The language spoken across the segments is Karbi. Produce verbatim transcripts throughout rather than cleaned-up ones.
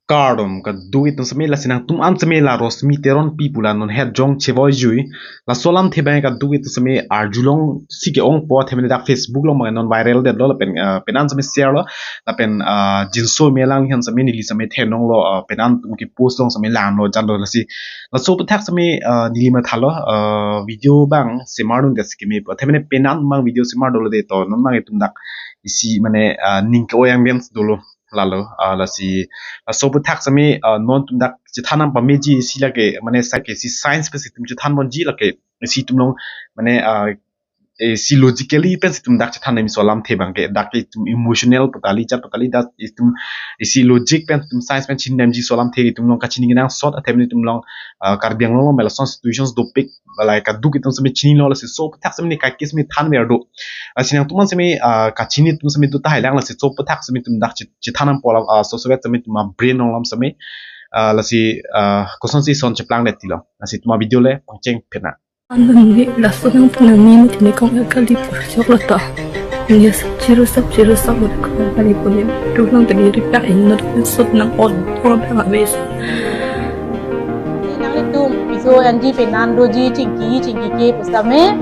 Kardom kadokave atum seme, lasi nangtum an seme la Rosmi Teronpi pu la non het jong chevoi jui. Laso alamthe abang kadokave atum seme arjulongsi ke-ongpo, athema dak Facebook along abang non viral detlo lapen, ah, pen an seme share lo lapen, ah, jinso me lang han seme neli seme thenong lo, ah, pen an atum ke post along seme langlo janlo lasi. Laso aphuthak seme, ah, neli mathalo, ah, video abang semar dundet si keme pu. Athema pen an abang video semar dolo de, to non abang itum dak isi mane, ah, ning ke-oi angdeng dolo. Lalo, ah, lasi, laso aphuthak seme, ah, non atum dak chethan nangpameji si lake, mane sa ke si science pensi itum chethan ponji lake, si itum along, mane, ah, eh, si logically pensi itum dak chethan nangji laso alamthe abang ke, dak itum emotional pu kali, chat pu kali, dak itum isi logic pen itum science pen chini nangji laso alamthe itum along kachini kenangsot, athema itum along, ah, Karbi Anglong along mela son situations dopik, balai kadokave atum seme chinilo, lasi laso aphuthak seme ne kaike seme thanver do. Lasi nangtum an seme, ah, kachini atum seme do tahai lang, lasi laso aphuthak seme itum dak che-, chethan nangpo la, ah, laso sovet seme itum abrain along alam seme, ah, lasi, ah, kosonsi son cheplangdet tilo. Lasi itum avideo le pangcheng pena. Anam ni laso nang punang ni mati ni kong kali pur chok lo to. Ni sap chiru sap chiru sap mati kong kali pur ni. Ruh nang tadi ripak in not sot nang on. Tor bang abis. Nanglitum piso anji penan doji chingki chingki ke pusitame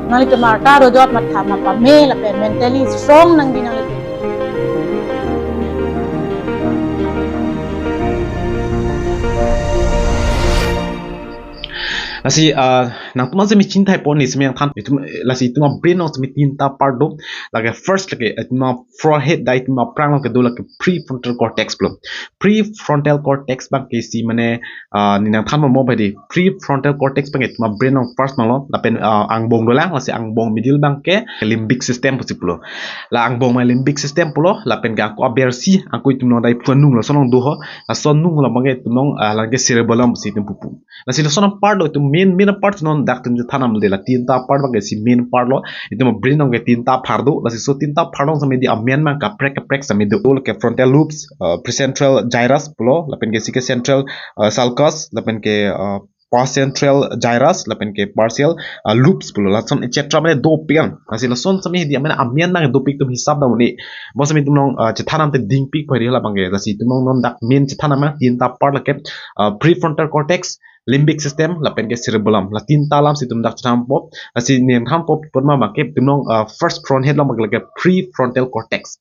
nanglitum arta dojot matha mapame lapen mentally strong nangji nanglitum. Lasi, ah, nangtum an seme chinithai pon ni seme nangthan itum, lasi itum abrain along seme tinta part do, lake first lake itum forehead, dak itum aphrang along kedo lake prefrontal cortex pulo. Prefrontal cortex abang ke si mane, ah, ne nangthan mo mo badi. Prefrontal cortex abang ke itum abrain along first abang lo, lapen, ah, angbong dolang, lasi angbong middle abang ke limbic system pusi pulo. La angbong ma limbic system pulo, lapen ke ako abersi, ako itum along dai phuanung lason along do ho, lason anung along abang ke itum along, ah, lake cerebellum pusi itum pupu. Lasi lason apart lo, itum main, main apart non dak itum chethan nangji la tinta apart abang ke si main apart lo, itum abrain along ke tinta apar do, lasi laso tinta apart along seme di amen abang kaprek kaprek seme do, lake frontal lobes, uh, precentral gyrus pulo, lapen ke si ke central, uh, sulcus, lapen ke, uh, postcentral gyrus, lapen ke parietal, uh, lobes pulo, lason et cetera mane dopik an. Lasi lason seme di amen amen abang dopik itum hisap dam ni. Bonseme itum along, uh, chethan nangte dingpik pari hala abang ke, lasi itum along non dak main chethan nang tinta apart lake, uh, prefrontal cortex, limbic system, lapen ke cerebellum. La tinta alam si itum dak chethanpo. Lasi ne thanpo pon ma ke itum along, uh, first front head along abang ke lake prefrontal cortex.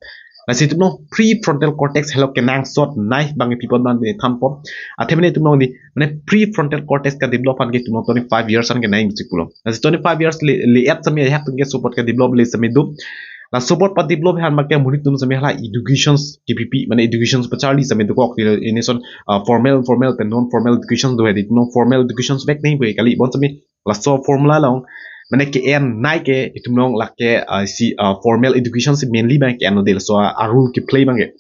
Lasi itum along prefrontal cortex helo kenangsot nai abang ke pi apot abang ne thanpo. Athema ne itum along di mane prefrontal cortex kadevelop aphan ke itum along twenty-five years an kenai pusi pulo. Lasi twenty-five years le, le-et seme ahak atum ke laso apot kadevelop le seme do. Laso apot padevelop aphan abang ke monit atum seme hala educations kipipi, mane educations pacharli seme dokok ti, ini son, ah, formal, informal pen non formal education do hedi. Non formal educations vek nangji pu kali, bonseme laso formula along mane ke-en nai ke itum along lake, ah, si, ah, formal education si mainly abang ke-en lo de, laso, ah, role keplay abang ke.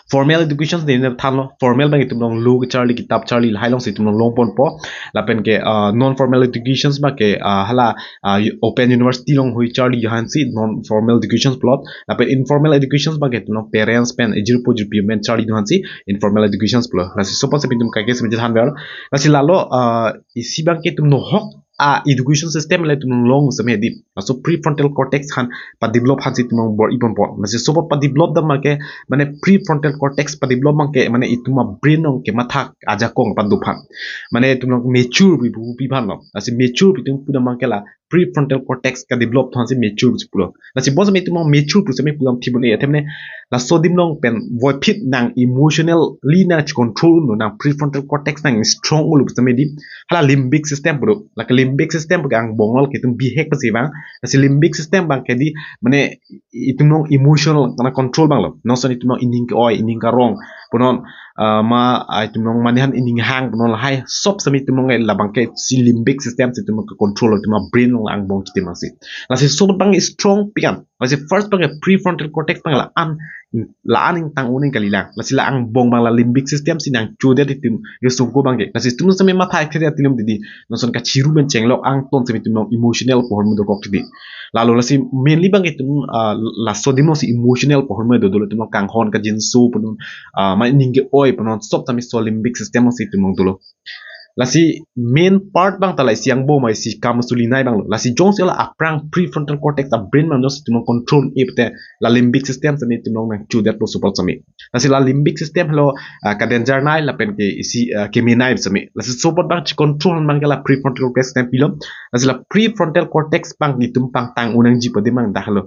Formal education de ne thanlo, formal abang itum along lo kecharli, kitap charli, lahai along si itum along long ponpo. Lapen ke, ah, non formal educations abang ke, ah, hala, ah, open university along hui charli johan si non formal educations pulo. Lapen informal educations abang ke itum along parents pen, eh, jirpo jirpi pen charli johan si informal educations pulo. Lasi laso apot seme itum kaike seme chethanver. Lasi lalo, ah, isi abang ke itum nohok a education system le itum along seme di. Laso prefrontal cortex aphan padevelop aphan si itum along bor-i ponpo. Lasi laso apot padevelop dam abang ke mane prefrontal cortex padevelop abang ke mane itum abrain along kematha ajakong pado aphan. Mane itum along mature pi pu pi aphan lo. Lasi mature pi itum pudam abang ke la prefrontal cortex kadevelop aphan si mature pusi pulo. Lasi bonseme itum along mature pu seme pudam thibon e, athema ne laso adim along pen voiphit nang emotionally nang control lo, nang prefrontal cortex nang strong lo pu seme di. Hala limbic system pu do. Lake limbic system pu ke angbong lo, ke itum bihek pensi vang. Lasi limbic system abang ke di mane itum along emotional kana control abang lo. Non son itum along ining ke-oi, ining karong, punon, ah, ma, ah, itum along mane han ining hang, punon lahai sop seme itum along la abang ke si limbic system si itum along ke control lo, itum abrain along angbong kitim abang si. Lasi laso abang strong pik an. Lasi first abang ke prefrontal cortex abang la-an, la-an ingtang uning kali lang. Lasi la angbong abang la limbic system si nang chodet itum yo sungko abang ke. Lasi itum seme matha ek thedi atilum didi. Non son kachiru pen chenglok angton seme itum along emotional pohor mu dokok thedi. Lalo lasi mainly abang itum, ah, laso adim along si emotional pohor mu do dolo, itum along kanghon kajinso punon, ah, ma ining ke-oi punon sop seme laso limbic system along si itum along dolo. Lasi main part abang ta la isi angbong ma isi kam sulinei abang lo. Lasi jongsi la aphrang prefrontal cortex a brain abang jongsi itum control-e pute la limbic system sitame itum nangchodetpo support sitame. Lasi la limbic system helo, ah, ka-danger nei lapen ke isi, ah, kemenei sitame. Lasi support abang chi-control abang ke la prefrontal cortex sitame pilo. Lasi la prefrontal cortex abang itum pangtang-o nangji pu adim abang dak helo.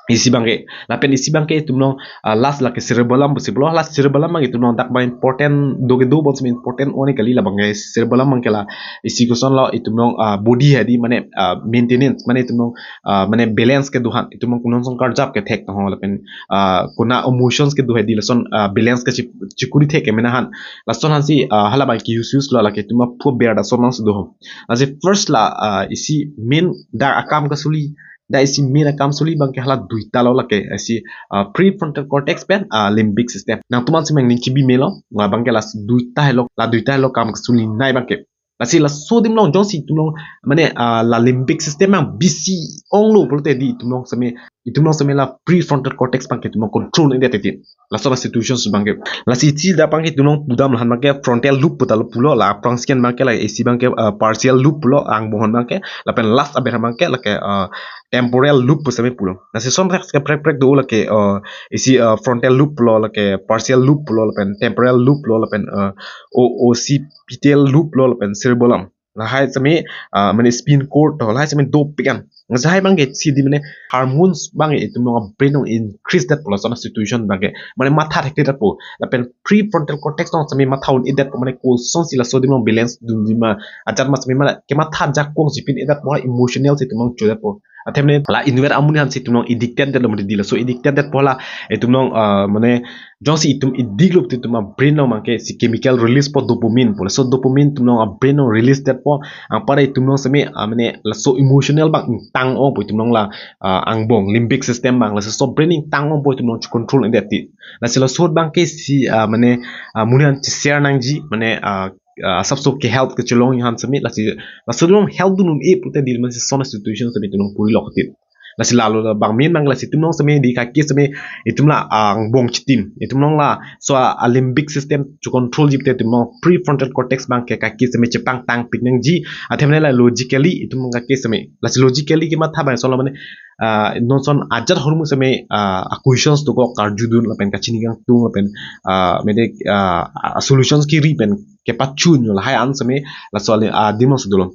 Isi abang ke, lapen isi abang ke itum long, ah, last la ke cerebellum pusi pulo, last cerebellum abang itum long dak abang important do kedo bonsitame important one kali la abang ke cerebellum abang ke la isi koson lo itum long, ah, body hedi mane, ah, maintenance mane itum long, ah, mane balance kedo aphan itum long konat ason karjap kethek to ho lapen, ah, konat emotions kedo hedi lason, ah, balance ke chi-, chikuri thek kemena aphan lason aphansi, ah, hala abang ke use use lo la ke itum aphu ber da son nangsi do ho. Lasi first la, ah, isi main dak akam kasuli, dak isi main akam suli abang ke hala duita lo la ke isi, ah, prefrontal cortex pen, ah, limbic system. Nangtum aphansi nangning chibi melo, la abang ke la duita helo, la duita helo kam kasulinei abang ke. Lasi laso adim long jongsi itum long mane, ah, la limbic system abang busy onglo pulote di itum long sitame, itum long sitame la prefrontal cortex abang ke itum long control-edet titi. Laso la situations abang ke. Lasi isi dak abang ke itum long pudam lahan abang ke frontal lobe puta lo pulo, la aphrangsi abang ke la isi abang ke, ah, parietal lobe pulo angbong aphan abang ke, lapen last aber aphan abang ke la ke, ah, temporal lobe pu sitame pulo. Lasi lason kaprek kaprek do la ke, ah, isi, ah, frontal lobe pulo la ke parietal lobe pulo lapen temporal lobe pulo lapen, ah, o-, occipital lobe pulo lapen cerebellum. Lahai sitame, ah, mane spinal cord to, lahai sitame dopik an. Lahai abang ke isi di mane hormones abang ke itum long brain long increase-det pulo lason situation abang ke. Mane matha thekthedetpo. Lapen prefrontal cortex long sitame matha un-edetpo mane kosonsi laso adim long balance dunji ma. Ajat ma sitame mane kematha jakong sipin-edetpo, emotional si itum long chodetpo. Athe mane la inward amonit aphansi itum long addicted-det lo mane di laso addicted-detpo la itum long, ah, mane jongsi itum addict lo pute itum a brain long abang ke isi chemical release-po dopamine pu. Laso dopamine itum long a brain long release-detpo. Anparta itum long sitame, ah, mane laso emotional abang ingtang-ongpo itum long la, ah, angbong limbic system abang. Laso so brain ingtang-ongpo itum long control-edet ti. Lasi laso abang ke isi, ah, mane, ah, monit aphan chi-share nangji mane, ah, ah, asapso ke health kechelong aphan sitame lasi laso long health dun un-e pute di mane lason situation sitame itum long puri lo kati. Lasi lalo la abang main abang lasi itum long sitame di kaike sitame itum la angbong chitim. Itum long laso a, a limbic system cho-control-ji pute itum long prefrontal cortex abang ke kaike sitame chepangtangpik nangji. Athe mane la logically itum long kaike sitame. Lasi logically kematha abang lason lo mane, ah, non lason ajat ahormu sitame, ah, a questions dokok karjudun lapen kachini kangtung lapen, ah, mane, ah, a solutions kiri pen kepachun yo lahai an sitame laso ali, ah, adim long si dolo.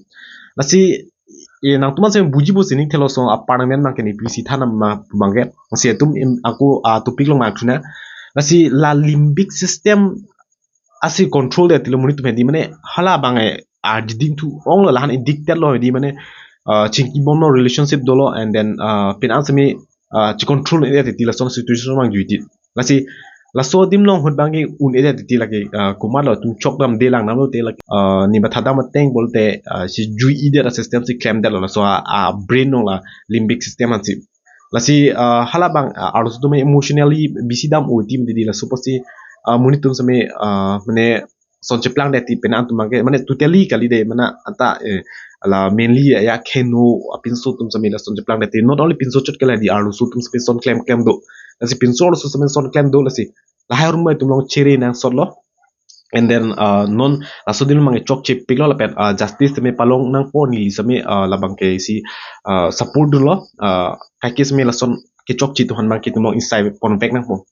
Lasi, e, nangtum aphan sitame bujipo si ning thelo so apar nang men abang ke ne pisi than ma abang ke. Lasi itum im, ako, ah, topic long ma thuna. Lasi la limbic system asi control-det tilo monit atum hedi mane hala abang e arjiding thu onglo lahan addicted lo hedi mane, ah, chingki bomlo relationship dolo and then, ah, pin an sitame, ah, chi-control-edet ti lason situation abang juiti. Lasi laso adim long ahut abang ke un-edet ti lake, ah, komatlo itum chokdamde langdamlote lake, ah, ne matha dam ateng pulote, ah, si jui-edet a system si klemdetlo laso a, a brain long la limbic system ansi. Lasi, ah, hala abang, ah, arloso atum emotionally busy dam-o ti mati di laso apotsi, ah, monit atum sitame, ah, mane lason cheplangdet ti pena atum abang ke mane totally kali de mane anta, eh, la mainly ya kheno apinso atum sitame lason cheplangdet ti not only pinso chot ke la di arloso atum sitame lason klem klem do. Lasi pinso arloso sitame lason klem do lasi lahai ahormu itum long chere nangsotlo. And then, uh, non laso adim abang chokchepiklo lapen, uh, justice sitame palong nangpo neli sitame, uh, labang ke isi, uh, support dunlo, uh, kaike sitame lason kechokche atum aphan abang ke itum long insai ponvek nangpo.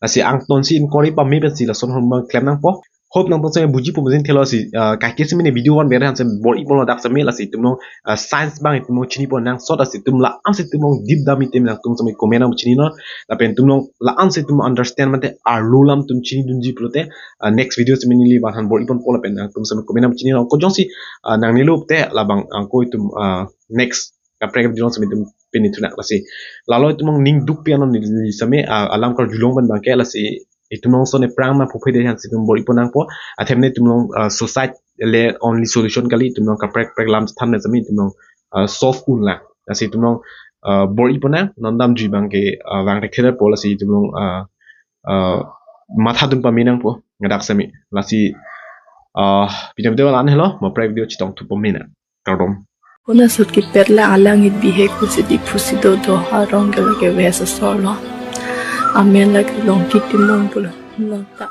Lasi angtonsi inquiry pame pensi lason ahormu abang klem nangpo. Hope nangtum sitame bujipo pusi thelo si, uh, kaike sitame ne video one ber aphan sitame bor-iponlo dak sitame lasi itum long, uh, science abang itum long chinipon nangsot lasi itum la-an si itum long deep dam itum nangtum sitame comment nangchinino. Lapen itum long la-an si itum understand mate arlo alam atum chinidunji pulote, ah, next video sitame neli van aphan bor-iponpo lapen nangtum sitame comment nangchinino. Ko jongsi, ah, nangnelo te labang, ah, ko itum, ah, next kaprek video sitame itum pini thunak lasi. Lalo itum long ning dukpi anon neli sitame, ah, alam karjulong pen abang ke lasi itum long lason aphrang ma phuphe de aphan si itum bor-ipon nangpo. Athe mane itum long, ah, suicide le only solution kali itum long kaprek kaprek alam than sitame itum long, ah, solve unlang. Lasi itum long, ah, bor-ipon nang non damjui abang ke, ah, vang thekthedetpo lasi itum long, ah, ah, matha dun pame nangpo ngadak sitame. Lasi, ah, pini video la-an helo, mo kaprek video chetong thu pame nang. Kardom. Konat asut kepet la alang it bihek pusi di pusi dodo arong ke lake wes asor lo. Amen lake Longki Timung pulo. Longta.